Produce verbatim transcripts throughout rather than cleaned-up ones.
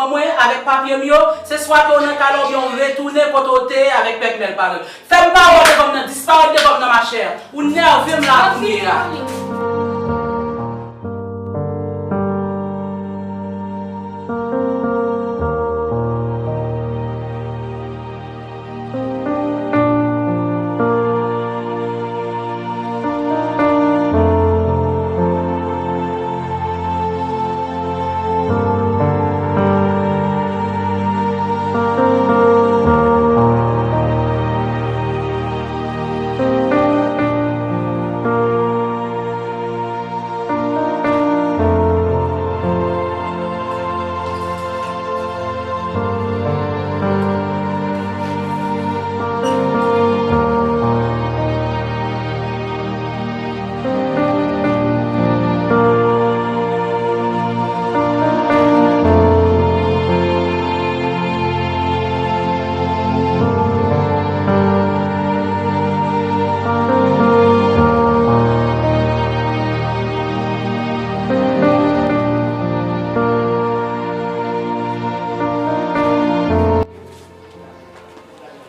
Mwen, avèk papye m yo, se swa ke w nan kay la oubyen w retounen kote w te ye avèk pèpinèl parèy ou. Fè m pa wè w devan m nan, disparèt devan m nan, machè. Ou nève m la kounye a.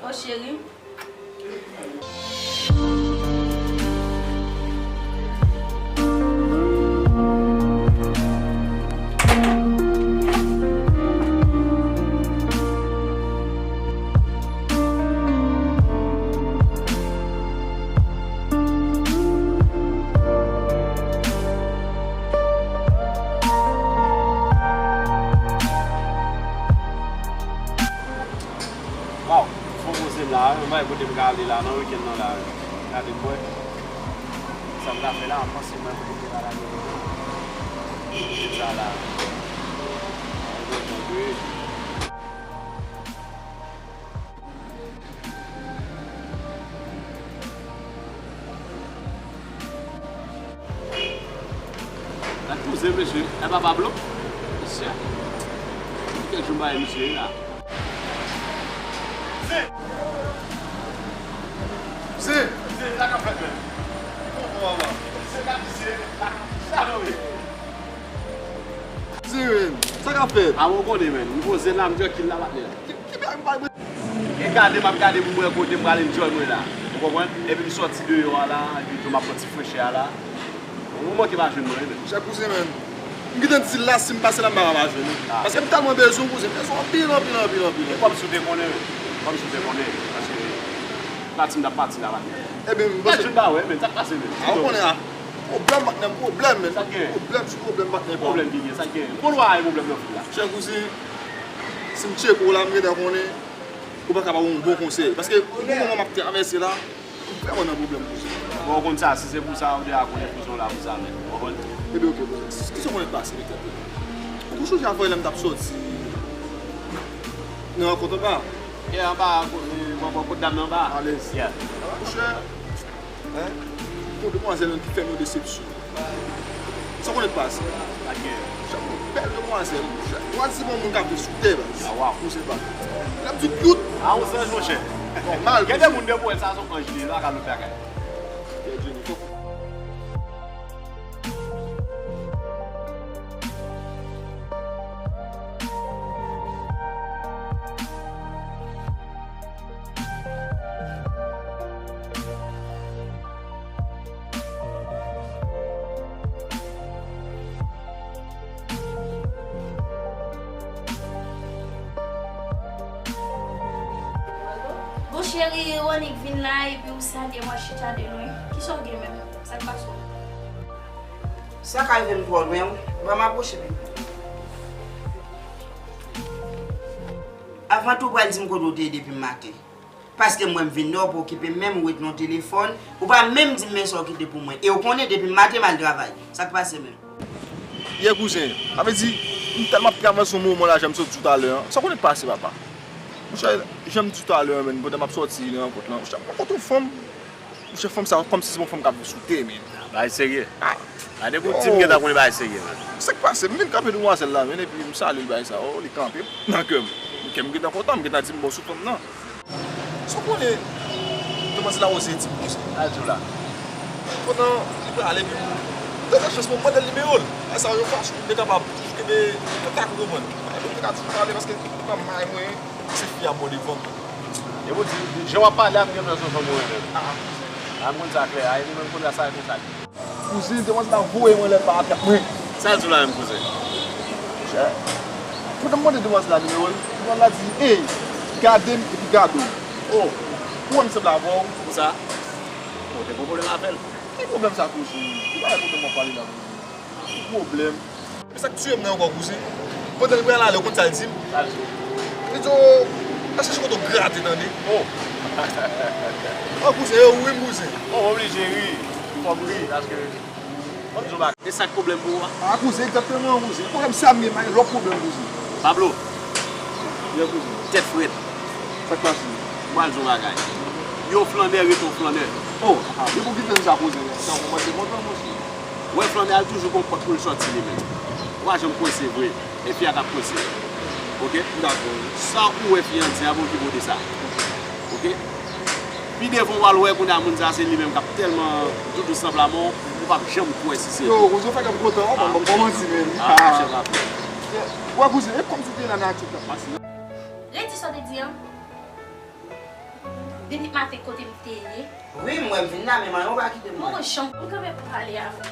Oh, chéri. Waw, fò poze m la, wi. Mwen pa gen kote m ka ale la, nan wikenn nan la, wi. Gade m wè. Sa m ka fè la, m panse mwen kote m te ka la, wi. Sa la. Mwen kontan, wi. Gad kouzen, mesye. E pa Pablo? Mesye. Kèk jou m pa wè misye la. Kouzen! Kouzen, sa k ap fèt, menm? Ki konpò, papa? Kouzen, gad misye. Sa nou ye? Kouzen, menm. Sa k ap fèt? A, mwen konnen, menm. M poze la, m trankil la, patnè. Ki, ki bagay m pa E gade, m ap gade pou m wè kote m pral enjoy mwen la. Ou konprann? Epi m sòti deyò a la, epi tou m ap pran ti frechè a la. Ou manke pa jwenn mwen, wi, men. Chè kouzen, menm. M gentan di l la, si m pase la, m pa ka pa jwenn ou. Ah. Paske m tèlman bezwen w, kouzen. M bezwen w anpil, anpil, anpil, anpil. E kòmsi w te konnen, wi. Kòmsi w te konnen. Paske pati m t ap pati la, patnè. Ebyen, m panse. Pati m pa wè, men, sa k pase, men? Ah, ou konnen a. Pwoblèm, patnè m, pwoblèm, men. Sa k gen? Pwoblèm sou pwoblèm, patnè pa m. Pwoblèm ki gen, sa k gen? M konn w a gen pwoblèm nan fil la. Chè kouzen, si m tcheke w la, m gentan konnen. Ou pa ka ba m yon bon konsèy. Paske, pou moman m ap travèse la, m vrèman nan pwoblèm, kouzen. Bon, ou konn sa, si se pou sa, ou deja konnen kouzen w la pou sa menm. Ou konprann? Ebyen, oke, kouzen. Kisa w konnen k pase, men, tande? Ou sonje avanyè lè m t ap sòti nan rankont anba? E anba, ko-, e, bò, bò, kot dam nan anba? Alèz. Yeah. Monchè, Hein? Gon demwazèl menm ki fè m yon desepsyon. Sa w konnen k pase? Pa t gen. Yon bèl demwazèl, monchè. Ou a di se pa yon moun k ap viv sou tè, baz. Ah, waw. Ou se pa. Lè m di w cute. Ah, yon zanj, monchè. Nòmal. Gen de moun depi w wè l, sa se yon anj li ye, li pa ka lòt bagay. Pèdi nou. Bon, cheri, Ronick vin la epi ou salye m, w ap chita de lwen. Kisa w gen menm? Sa k pase w? Sa ka rive m twò lwen, wi. Ban m apwoche pi pre. Avan tou, w pral di m kote w te ye depi maten. Paske m wè m vin la, ou pa okipe m menm, ou ret nan telefòn, ou pa menm di m men sa w kite pou mwen. E ou konnen depi maten m al travay. Sa k pase menm? Yè kouzen, sa vle di, m tèlman ap travèse yon moman lajan m sot di w talè an. Sa w konnen k pase, papa? Monchè, jan m di w talè an, menm, pandan m ap sòti nan rankont lan, monchè, m rankontre yon fanm. Monchè, fanm sa, kòmsi se yon fanm k ap viv sou tè, men. Bagay serye. Ah. A, depi w di m gentan konnen bagay serye, men. Sa k pase? M vin kanpe demwazèl la, men, epi m salye l, bagay sa. Oh, li kanpe nan kè m. Kè m gentan kontan, m gentan di m bon sou fanm nan. Sa w konnen, demwazèl la oze di m konsa. Sa l di w la? Pandan li prale, epi m tande chans pou m mande l nimewo l. Bagay sa, yon fason pou m te kapab toujou kenbe kontak, ou konprann. Ka di pale paske nan may mwen, se fi a bò devan. E pou di, jan w ap pale a, m gen enpresyon fanm ou renmen. Ah, ah. A, m konn sa klè, a, e li menm konn sa, e konsa li. Kouzen, demwazèl la voye mwen lèt pa atak mwen. Sa l di w la menm, kouzen? Monchè, pandan m mande demwazèl la nimewo l, demwazèl la di, ey, gade m epi gade w. Oh, ou wè m sanble avè w? Pou sa? Ou te gen pwoblèm avè l? Ki pwoblèm sa, kouzen? Ki bagay pwoblèm w ap pale la, kouzen? Ki pwoblèm? Men sa k tiye m nan ankò, kouzen. Pandan l pral ale, ou konn sa l di m? Sa l di w? Li di w, al chèche kote w grate, tande. Oh! Oh, kouzen, e ou wi m, kouzen. Oh, oblije ri. Fò m ri, paske fò m di w bagay. E sa k pwoblèm pou ou a? Ah, kouzen, egzakteman, kouzen. Pwoblèm sa m gen, m pa gen lòt pwoblèm, kouzen. Pablo. Wi, kouzen. Tèt frèt. Sa k pase? M pral di w bagay. Yon flannè rete yon flannè. Oh, ah, depi w kite m sa, kouzen, sa w konprann te kontan, monchè. Wè, flannè a toujou gon pòt pou l sòti li menm. Ou pa janm kwense vre. E fi a k ap kwense. Oke? M dakò. Sa ou wè fi an di a, bon, ki kote sa. Oke? Pi devan w al wè kounye a moun sa se li menm k ap tèlman doudous nan pla men w, ou p ap janm kwè si se li. Yo, kouzen, ou fè kè m kontan, wi, pa, pa manti, men. Ah, monchè, pa pè. Wè, kouzen, e kòmsi w te la nan aksyon k ap pase. Redi sa w te di an. Depi maten kote m te ye. Wi, m wè m vin la, men manyen w pa kite m. Mwen, jan m kanpe pou pale avè w.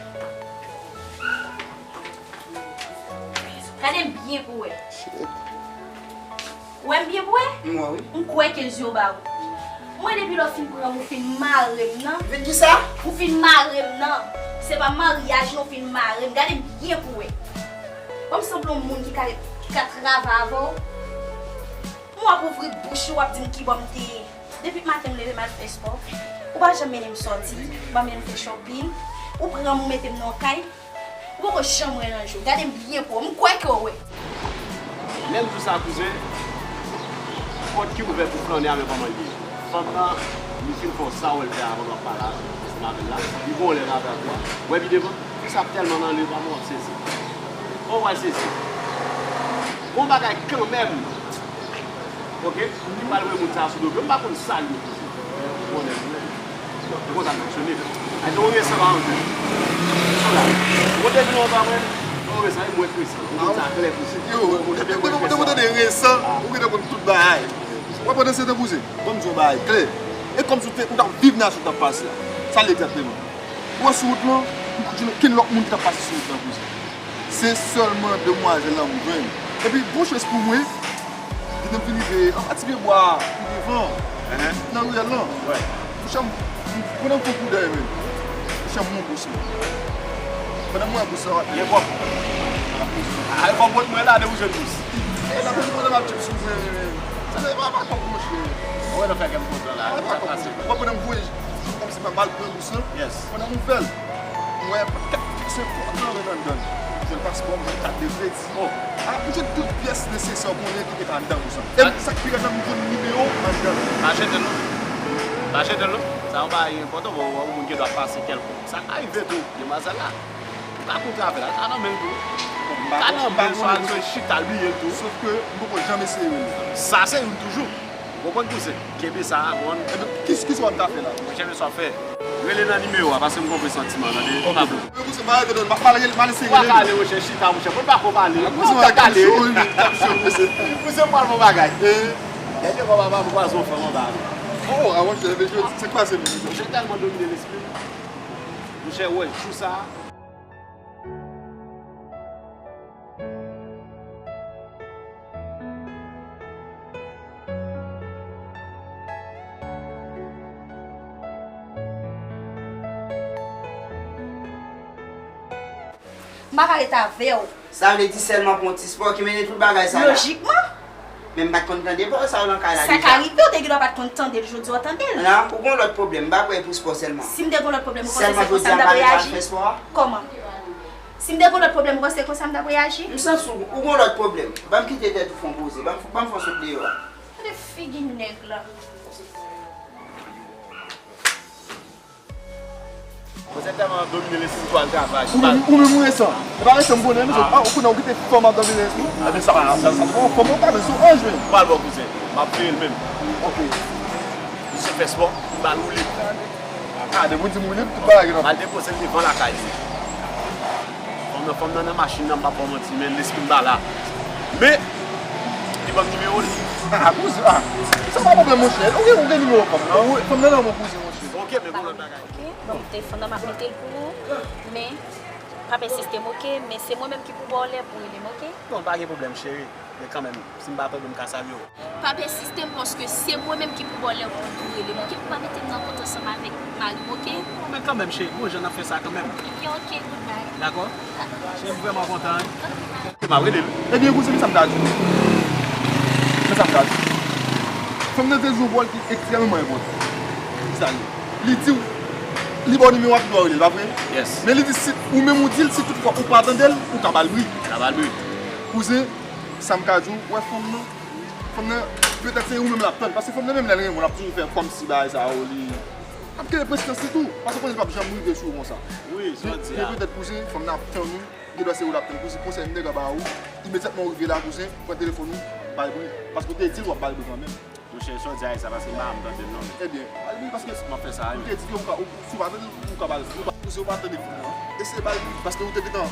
Gade m byen pou w wè. Shit. Ou wè m byen pou w wè? M wè wi. M kwè ke zye w ba ou. Mwen depi lè w fin pran m, ou fin mare m nan. Vin kisa? Ou fin mare m nan. Se pa maryaj non, ou fin mare m. Gade m byen pou w wè. Ban m sanble yon moun ki ka, ki ka travay avè w. Mwen w ap ouvri bouch ou, w ap di m kibò m te ye. Depi maten m leve m al fè spò. Ou pa janm mennen m sòti, ou pa mennen m fè shopping. Ou pran m, ou mete m nan yon kay. Ou poko janm wè nan je w. Gade m byen pou w, m kwè ke w wè. Lè m di w sa, kouzen, pòt ki ouvè pou flannè a, men kòman l ye. Fanm nan, li fin fè w sa w wè l fè avan l w ap pale ansanm avè l la. Li gon lè l avè w. Wè pi devan, fi sa ap tèlman nan lè pa w ap sezi. Ou pral sezi. Gon bagay kanmenm. Oke? Li pral wè moun sa sou do. M pa konn sa l ye, kouzen. Ou konnen, e konsa l fonksyone. Ay, se yon resan pa antre. Sou la. Ou te vin anba mwen, yon resan, e mwen k resan. Ou konn sa klè, kouzen. Yo, depi w tande resan, ou gentan konn tout bagay. Ou wè pandan se tan, kouzen, ban m di w yon bagay klè. E kòmsi w te, ou t ap viv nan sa k t ap pase a. Sa l ye egzakteman? Ou wè sou wout lan, m pa t jwenn okenn lòt moun ki t ap pase sou wout lan, kouzen. Se sèlman demwazèl lan m jwenn. Epi, bon chans pou mwen, li te vin rive anba ti pye bwa a, pi devan, nan riyèl lan. Monchè, m, m, pandan m fè yon koudèy, men. Monchè, m wè bous lan. Pandan m wè bous lan, gen kòb. Ay, kòb bòt mwen la, depi w jwenn bous. E la, pandan m ap tchèk sou mwen, men. Sa se pa, pa kòb, monchè. Ou wè, nou fè kè m kontan la. Sa pa kòb, monchè. Mwen, pandan m voye, kòmsi m ap al pran bous lan. Yes. Pandan m ouvè l, m wè kat senk fwa antre anndan. M jwenn paspò m, m jwenn kat de kredi. Oh. Ah, m jwenn tout pyès nesesè w konnen ki te ka anndan bous lan. E sa k pi rèd la, m jwenn nimewo anndan. Pa jete l non. Pa jete l non. Sa yon bagay enpòtan, bon, yon moun gen dwa pase kèlkonk. Sa ka rive tou, demwazèl la. Li pa kontre avè l, al nan men l tou. Al nan men l, swa l chita, bliye l tou. Sof ke m poko janm eseye rele. Sa se youn toujou. Ou konprann kouzen? Kenbe sa, bon. Ebyen, ki, kisa w ap ta fè la? Mwen, kenbe sa w ap fè. Rele nan nimewo a, paske m gon presantiman, tande, Pablo. Ebyen, kouzen, m a rete, m a pale, m a eseye rele. Ou pa ka ale, monchè, chita, monchè. Mwen pa ko pale. Ou pa ka ale. Kouzen, m pral fè yon bagay. Dènye fwa, papa, m kwaze yon fanm anba. Oh, ah, monchè, ebyen, sa k pase menm? Monchè, tèlman domine lespri m. Monchè, wè, jou sa a, M pa ka ret avè w. Sa vle di sèlman pou yon ti spò ki mennen tout bagay sa la? Lojikman. Men m pa t konn tande pawòl sa yo nan kay la deja. Sa ka rive, w te gen dwa pa t konn tande l, jodi a w tande l. Non, ou gon lòt pwoblèm, m pa kwè e pou spò sèlman. Si m te gon lòt pwoblèm, ou panse se konsa m t ap reyaji? Sèlman jodi a m pa t al fè spò a? Kòman? Si m te gon lòt pwoblèm, ou panse se konsa m t ap reyaji? M santi w, ou gon lòt pwoblèm. Ban m kite tèt ou fè yon poze, ban m, ban m fè yon sot deyò a. Gade figi nèg la. Mwen se tèlman domine lespri m pou al travay. Ou menm, ou menm ou resan. E pa resan m konnen, mesye. Ah, ou konnen ou kite fanm ap domine lespri. Ebyen, sa pa, sa, sa, se pa yon fanm, ou pa, men se yon anj menm. M pral bò kouzen. M ap veye l menm. Ok. Misye fè spò, m ba l woulib. Ah, depi w di m woulib, tout bagay gen nan. M al depoze l devan lakay li. Fanm nan, fanm nan nan machin nan, m p ap ba w manti, men lespri m pa la. Men, Li ban m nimewo l. Ah, kouzen, ah. Sa pa pwoblèm, monchè. Ou gen, ou gen nimewo fanm nan? Ou, fanm nan nan men kouzen, monchè. Ok, men bon, lòt bagay. Ok, bon, telefòn nan m ap mete l pou ou, men pa pèsiste m, ok? Men se mwen menm ki pou ba w lè pou w rele m, ok? Non, pa gen pwoblèm, cheri. Men kanmenm, si m pa tande w, m ka salye w. Pa pèsiste m, paske se mwen menm ki pou ba w lè pou w rele m, ok? Pou pa mete m nan kont ansanm avèk mari m, ok? Non, men kanmenm, cheri, bon jan n ap fè sa kanmenm. Ebyen, ok, goodbye. Dakò? Dakò. Cheri, m vrèman kontan, wi. Ok, bye. M ap rele l. Ebyen, kouzen, men sa m ta di w. Men sa m ta di w. Fanm nan te di yon pawòl ki ekstrèmeman enpòtan. Ki sa l ye? Li di w, li ba w nimewo a, pou w rele l, pa vre? Yes. Men li di, si ou menm ou di l, si toutfwa ou pa tande l, ou ka ba l bri. Ka ba l bri. Kouzen, sa m ka di w, ou wè fanm nan, fanm nan, petèt se ou menm l ap tann. Paske fanm nan menm lè l renmen w, l ap toujou fè kòmsi bagay sa yo, li ap kenbe prezistans li tou. Paske w konnen l p ap janm rive sou ou konsa. Wi, sa w di a. Men petèt, kouzen, fanm nan ap tann ou. Gen dwa se ou l ap tann. Kouzen, konsèy m te ka ba ou, imedyatman ou rive la, kouzen, pran telefòn ou, ba l bri. Paske ou te di l w ap ba l bri kanmenm. Monchè, sa w di a, e sa, paske m pa janm tande l non. Ebyen, ba l bri, paske m ap fè sa, wi. Ou te di ke ou ka, ou, si w pa tande l, ou ka ba l, ou pa, kouzen, ou pa tande fanm nan. Eseye ba l bri, paske ou te gentan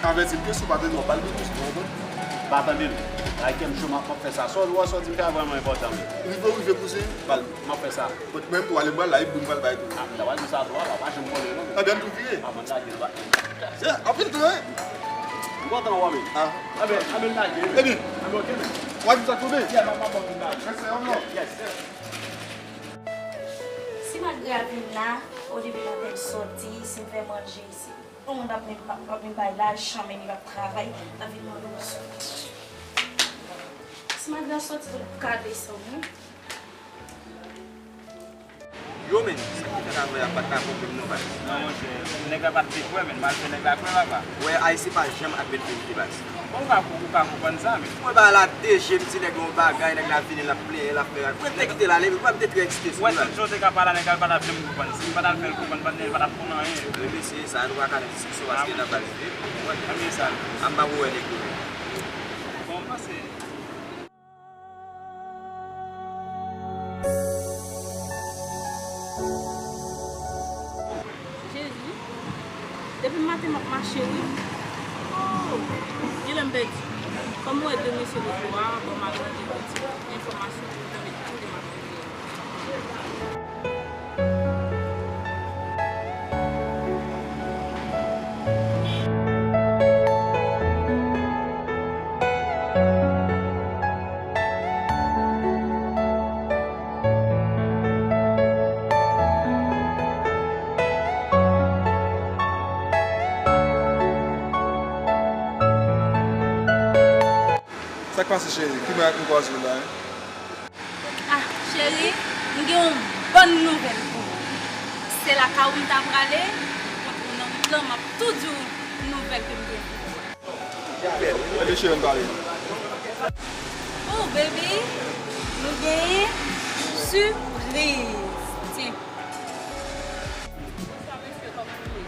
avèti l ke si w pa tande l, w ap ba l bri, kouzen, ou konprann? M pa tande l. Ay, kè m cho, m ap, m ap fè sa. Sa w, sa w di m fè a vrèman enpòtan, wi. Rive ou rive, kouzen, ba l bri. M ap fè sa. Mwen tou, ale m pral la, epi m pral bay tou. Ah, m ta pral di sa tou a, pa janm konnen non. Anben, m tou vire. Ah, mwen lage l, pa. Se anpil tan, wi. M kontan wè w, men. Ah. Anben, anben, m lage l. Ebyen. Anben, ok, men. W a di sa tou, men. Yeah, m ap, m ap, m ap lage. Yes, sir, m non. Yes, sir. Si malgre a vin la, o depi maten m sòti, si m fè manje, si yon moun p ap menm, p ap, p ap menm bay lajan, menm li p ap travay, l ap vin mande w sou. Si malgre a sòti, pou l ka desann, wi. Yo, men, sa ki fèt avè a pa t ka konprann non, baz. Non, monchè, nèg la pa t vle kwè, men, m al fè nèg la kwè, papa. Wè, Ayisyen pa janm admèt verite, baz. Bon, ou ka, ou ka konprann sa, men. Mwen ba la de je, m di nèg la yon bagay, nèg la vini, l ap plenyen, l ap fè rad. Mwen te kite l ale, men mwen te trè eksite sou li, baz. Wè, tout jan w te ka pale a nèg la, l pa t ap janm konprann. Si m pa t al fè l konprann, pa t, li pa t ap konn anyen. Wi, mesye, sa nou pa ka nan diskisyon, paske nan baz li. Wè, ann gen sa. A m pa pou wè nèg yo. Bon, m panse. Jezi, depi maten m ap mache wi. Oh, genlè m pèdi. Kòm mwen wè de mesye lòt bò a, bon, m al mande yon ti enfòmasyon pou m konn kote m ap rive. Sa k pase, cheri? Ki bagay m kwaze w la, en? Ah, cheri, m gen yon bòn nouvèl pou ou. Se lakay ou m ta prale, m kontre w nan wout lan, m ap tou di w nouvèl ke m gen pou ou. Ebyen, cheri, ann pale. Oh, baby, nou genyen sipriz. Tyen. Bonswa, mesye, kòman nou ye?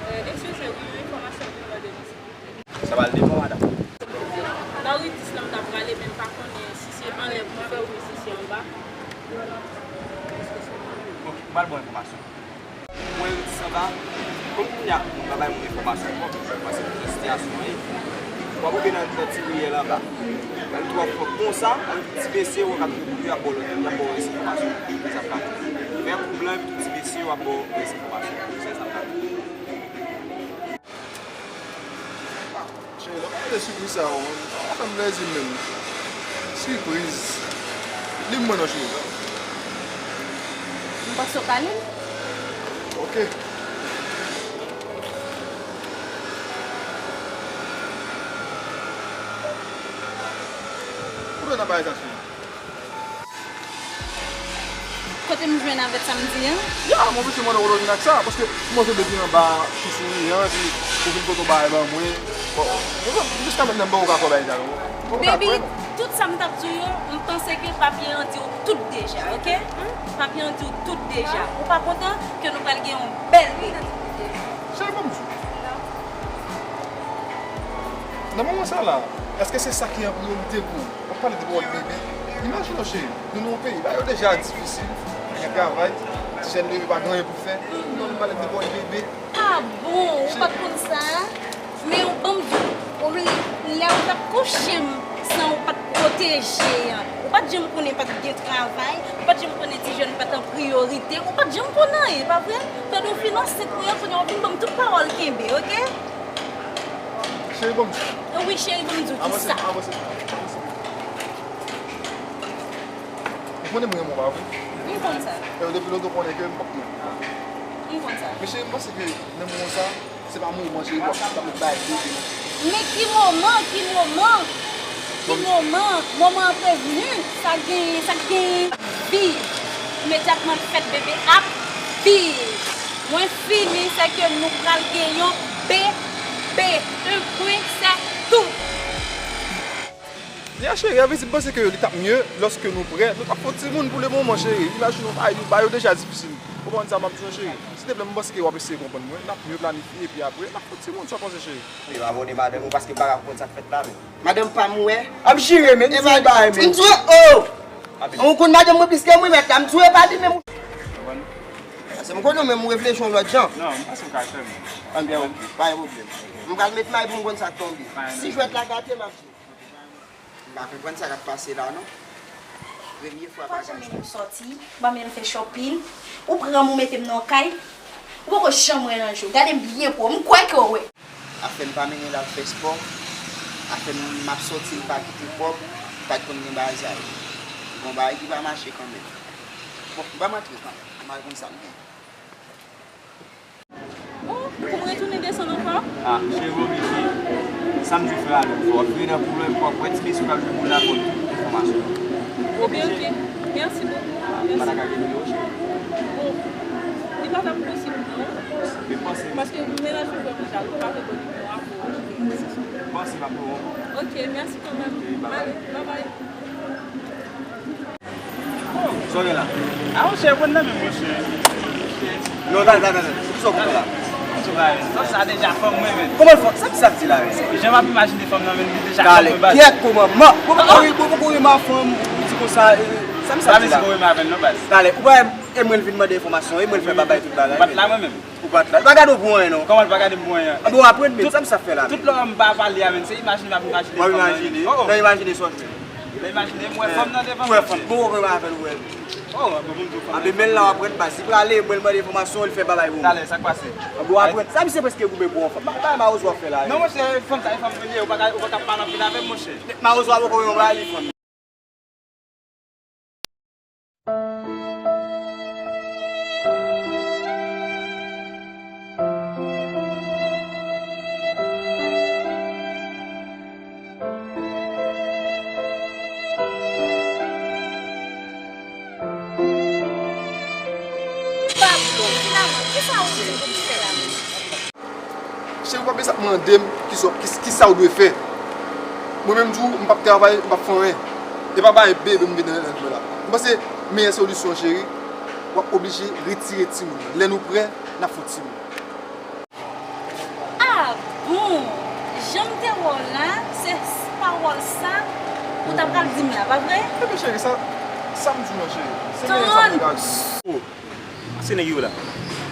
Euh, eskize, wi, yon enfòmasyon pou mande nou, silvouplè. Sa pral devan, madanm. Nan ri dis lan m ta prale, men m pa konnen si se anlè pou m fè oubyen si se anba. Ok, m pral ba w enfòmasyon. Mwen ri dis anba, kòm kounye a, m pa bay moun enfòmasyon ankò, paske pou jan sitiyasyon an ye, w ap rive nan, nan ti riyèl anba. Lè l twò fò konsa, yon ti mesye, w ap rive kote y ap ba w lòt, y ap ba w rès enfòmasyon. Sa m ka di. Fè kou blan, epi tout ti mesye, w ap ba w rès enfòmasyon. Se sa m ka di. Cheri, lè w pale de sipriz sa yo, pa fè m plezi menm. Sipriz. Li mwen non, cheri. M panse w pale l. Ok. Kote w nan bagay sa, cheri? Kote m jwenn avèk sa m di an? Ya, mwen oblije mande w kote w jwenn ak sa, paske m panse depi anba, ti souri an, epi ou vin pote yon bagay ban mwen. Bon, mwen, jiska mentnan m poko ka kwè bagay sa yo. M poko ka kwè. Baby, tout sa m t ap di w yo, m panse ke papye an di w tout deja, ok? Papye an di w tout deja. Ou pa kontan ke nou pral gen yon bèl bebe? Cheri, ban m di w. Nan moman sa la, èske se sa ki an priyorite pou ou? W ap pale de pawòl bebe. Imajine w, cheri, nou nan yon peyi, bagay yo deja difisil, pa gen travay, ti jèn bebe pa gen anyen pou fè, nou anvi pale de pawòl bebe. Ah bon, ou pa t konn sa? Men ban m di w, lè w t ap kouche m, San ou pa t pwoteje an. Ou pa t janm konnen pa t gen travay, ou pa t janm konnen ti jèn pa t an priyorite, ou pa t janm konnen anyen, pa vre? Fè nou fin ansent mwen an, kounye a w vin ban m tout pawòl kenbe, oke? Cheri, ban m di. Wi, cheri, ban m di w ki sa. Avanse, avanse, avanse. Ou konnen m renmen w, pa vre? M konn sa. E depi lontan w konnen ke m p ap renmen w. M konn sa. Men cheri, m panse ke nan moman sa, se pa moman cheri pou w ap, ap bay kote non. Men ki moman, ki moman, ki moman, moman an prevni, sa k genyen, sa k genyen. Viv. Imedyatman l fèt, bebe ap viv. Mwen fini, se ke nou pral gen yon bebe. Un point, c'est tout. Ya cheri, a vle di m panse ke li t ap mye lòske nou prè. Nou t ap fè yon timoun pou le moman, cheri. Imajine w bay, bay yo deja difisil. Ou konprann sa m ap di w, cheri? Silteplè, m panse ke w ap eseye konprann mwen. N ap mye planifye, epi apre, n ap fè yon timoun, sa w panse, cheri? Li pa abòne madanm ou paske m pa ka konprann sa k fèt la menm. Madanm pa m ou wè. Ap jire, men, di bagay, men. M di w, oh! Ou konn madanm mwen plis ke mwen, mèt la, m di w, e pa li menm. Paske m konnen w menm ou reflechi yon lòt jan. Non, m panse w ka fè m. Anbyen, oke, pa gen pwoblèm. M pral met may pou m konn sa k tonbe. Si jwèt la gate, m ap jwe. M pa konprann sa k ap pase la non. Premye fwa bagay sa. Ou pa janm renmen m sòti, ou pa renmen m fè shopping, ou pran m ou mete m nan yon kay, ou poko janm wè nan je w. Gade m byen pwòp, m kwè ke w wè. Afè m pa mennen l al fè spò, afè m ap sòti m pa kite kòb, m pa t konn gen bagay sa yo. Gon bagay ki pa mache kanmenm. Bon, ban m antre kanmenm, m al konn sa m gen. Bon, pou m retounen desann ankò? Ah, cheri, oblije. Sa m di frè a, w ap vire nan pwoblèm, w ap wè ti mesye k ap jwe boul la pou l tout enfòmasyon. Ebyen, oke. Mèsi bokou. Ah, mèsi. Pa ta ka gen nimewo, cheri. Bon, li pa t ap posib, non. Men panse. Paske mennaj mwen vrèman jalou, pa vle ban nimewo a pou ou. Panse m ap pran w. Oke, mèsi kanmenm. Oke, bye bye. Ale, bye bye. Sa w gen la? A, monchè, pran nan men m, monchè. Non, tande, tande, tande. Kisa w konprann la? Fanm sa deja fanm mwen, men. Kòman fanm? Sa ki sa ap di la, men? Jan m ap imajine fanm nan, men, li deja fanm mwen, baz. Talè, kyèt kòman? Bon, bon, bon, bon, bon, fanm, ou di konsa, eh, sa ki sa ap di la? Pa vle di konn renmen avè l, non, baz. Talè, ou wè, e mwen l vin mande enfòmasyon, e mwen l fè babay tout bagay, men. Ou pa t la, mwen menm. Ou pa t la. Li pa gade w pou anyen, non. Kòman li pa gade m pou anyen? Bon, apre, men, sa m sa fè la, men? Tout lè m pa pale a, men, se imajine m ap imajine fanm nan, men. W ap imajine? Oh, oh. Nan imajine sa w jwenn? Nan imajine m wè fanm nan devan m. Ou wè fanm. Bon, ou wè avè l, ou wè. Oh, bon, moun tou fanm. Anben, men la w ap pran baz. Li prale, mwen, l mande enfòmasyon, li fè babay pou mwen. Talè, sa k pase? Bon, apre, sa misye prèske goumen pou yon fanm. Pa, pa mawozo w ap fè la, non, monchè, fanm sa, e fanm mwen li ye, ou pa ka, ou pa ka pale anpil avè m, monchè. Mawozo a poko yon bagay, li fanm. Pablo, finalman, kisa ou di pou m fè la menm? Cheri, ou pa bezwen ap mande m kisa, ki, kisa ou dwe fè. Mwen menm, m di w, m p ap travay, m p ap fè anyen. E pa bay bebe m vin nan mwen la. M panse meyè solisyon, cheri, w ap oblije retire timoun nan. Lè nou prè, n ap fè timoun. Ah bon! Jan m te wè w la, se pawòl sa ou ta pral di m la, pa vre? Ebyen, cheri, sa, sa m di w lan, cheri. Se meyè sa m te ka di w. Oh, se nèg yo la.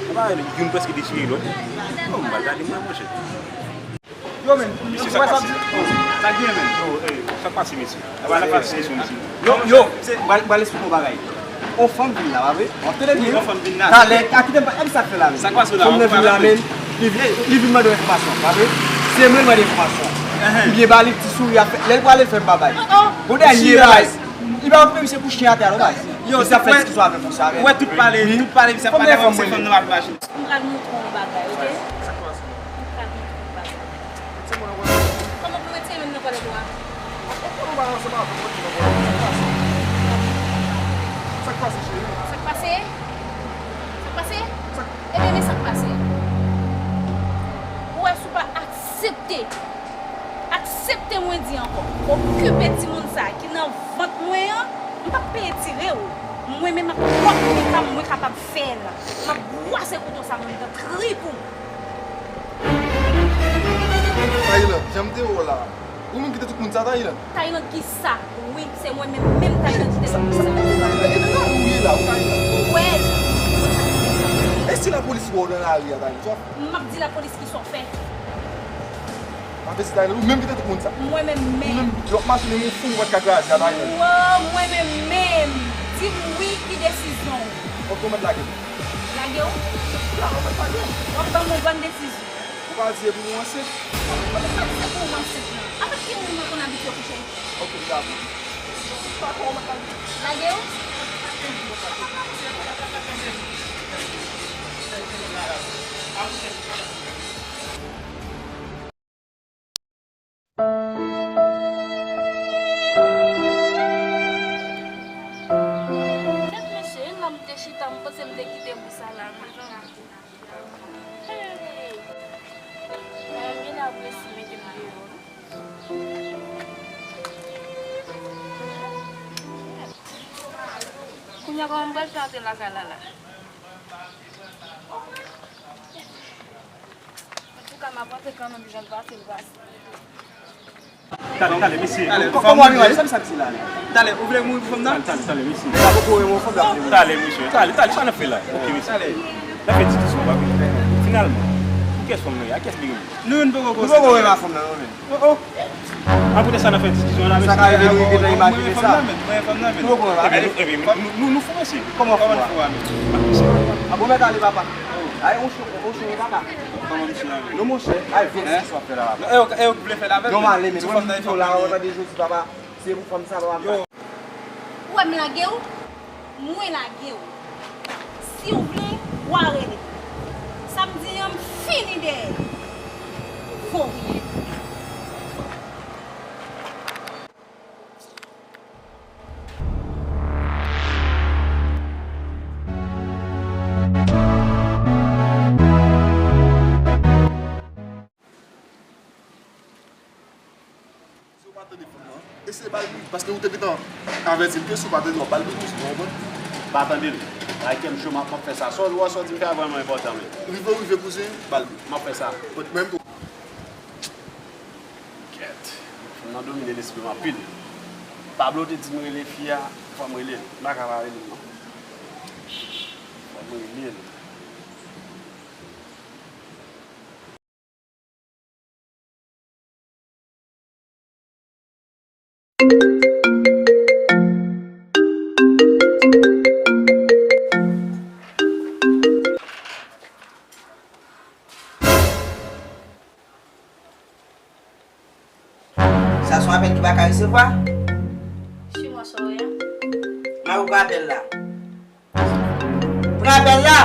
Apa youn prèske dechire lòt. Oh, m pral gade mwen, monchè. Yo, men, mesye, sa k pase? Sa k gen, men? Yo, eh, sa k pase, mesye? Apa n ap pase kesyon, mesye? Yo, yo, m pral, m pral esplike w yon bagay. On fanm vin la, pa vre? W ap tande byen. On fanm vin la. Talè, a kite m pa, e sa k fè la, men. Sa k pase la? Fanm nan vin la, men, li vin, li vin mande w enfòmasyon, pa vre? Se mwen l mande enfòmasyon. Li byen ba li ti souri a fè, lè l prale l fè m babay. Bon, dènye bagay. Li pa menm se pou chen atè a, non, baz. Yo, misye ap fè diskisyon avè m konsa, men. Ou wè tout pale, tout pale, misye ap pale avè m, se fanm nan m ap imajine. M pral montre w yon bagay, oke? Sa k pase? M pral montre w yon bagay. Kòman pou m retire men m nan kòlèt ou a? Ou konnen w pa ansanm avè m, mwen di nan kòlèt. Sa k pase? Sa k pase, cheri? Sa k pase? Sa k pase? Sa k... Ebyen, men sa k pase. Ou wè, si w pa aksepte, aksepte mwen di ankò, okipe timoun sa a ki nan vant mwen an, m p ap peye tire w. Mwen menm ak pwòp men pa m, mwen kapab fè l. M ap bwase kouto sa nan mitan trip ou. Taylan, jan m te wè w la, ou menm ki te tout moun sa, Taylan? Taylan ki sa? Wi, se mwen menm, menm Taylan ki te tout moun sa. Sa, sa, sa, e nan lari w ye la, ou Taylan? Ou wè l. E si lapolis wè w nan lari a, Taylan, sa w ap fè? M ap di lapolis ki sa w fè. Afè se Taylor, ou menm ki te tout moun sa. Mwen menm menm. Ou menm, lòt machin, menm yon foum ou pa t ka kraze a Taylor. Wo, mwen menm menm. Di m wi, ki desizyon w? Ok, ou mèt lage m. Lage w? La, ou mèt lage m. W ap ban m yon bòn desizyon. Ou pa di epi mwen ansent. Ou pa di se pou ou ansent lan. Avèk ki moun mwen konn abitye kouche? Ok, m dakò. Lage w? Kèt mesye, la m te chita, m panse m te kite bous sa la. Hey! Mwen menm gen la blesi mete m deyò. Kounye a kòman m pral fè antre lakay la la? Antouka, m ap antre kanmenm, jan l pase, l pase. Tale, tale, mesye. Tale, kò-, kòman li ye? Sa m sa di la? Tale, ou vle mouri pou fanm nan? Tale, tale, tale, mesye. Nèg la poko renmen yon fanm, l ap vle mouri. Tale, mesye. Tale, tale, sa n ap fè la? Ok, mesye. Tale. N ap fè diskisyon, pa vre? Finalman, pou kiyès fanm nan ye? A kiyès li renmen? Nou youn poko koze. Nou poko renmen fanm nan, non, men. Oh, oh. Apre sa, n ap fè diskisyon la, mesye. Sa ka rive nou gentan imajine sa. Mwen renmen fanm nan, men. Mwen renmen fanm nan, men. Nou poko renmen. Ebyen, nou, ebyen, nou, nou, nou fou, mesye. Kòman fou a? Kòman fou a, men? A bon, mèt ale, papa. Ay, on cho, on cho, papa. Kòman misye la, men? Non, monchè, ay, vin, sa w ap fè la, papa. Non, e yo, e yo ki vle fè l avè l, men. Non, m ale, men. Sou fanm nan, e fanm nan, ye. Mwen pa deje w di, papa. Se pou fanm sa, papa. Yo. Ou wè m lage w? Mwen lage w. Si w vle, w a rele. Sa m di an, m fini dèyè. Voryen. Si w pa tande fanm nan, eseye ba l minit, paske ou te gentan avèti l ke si w pa tande, w ap ba l minit, ou konprann? Pa tande l. Ay, kè m cho, m ap, m ap fè sa. Sa w, sa w di m fè a vrèman enpòtan, men. Rive w rive, kouzen, ba l minit. M ap fè sa. Bon, menm tou. Kèt. Fanm nan domine lespri m anpil. Pablo te di m rele fi a, fò m rele l. M pa ka pa rele l, non. Fò m rele l. Sa se yon apèl ki pa ka resevwa. Siman sa w ye. Mari w pran apèl la. Pran apèl la.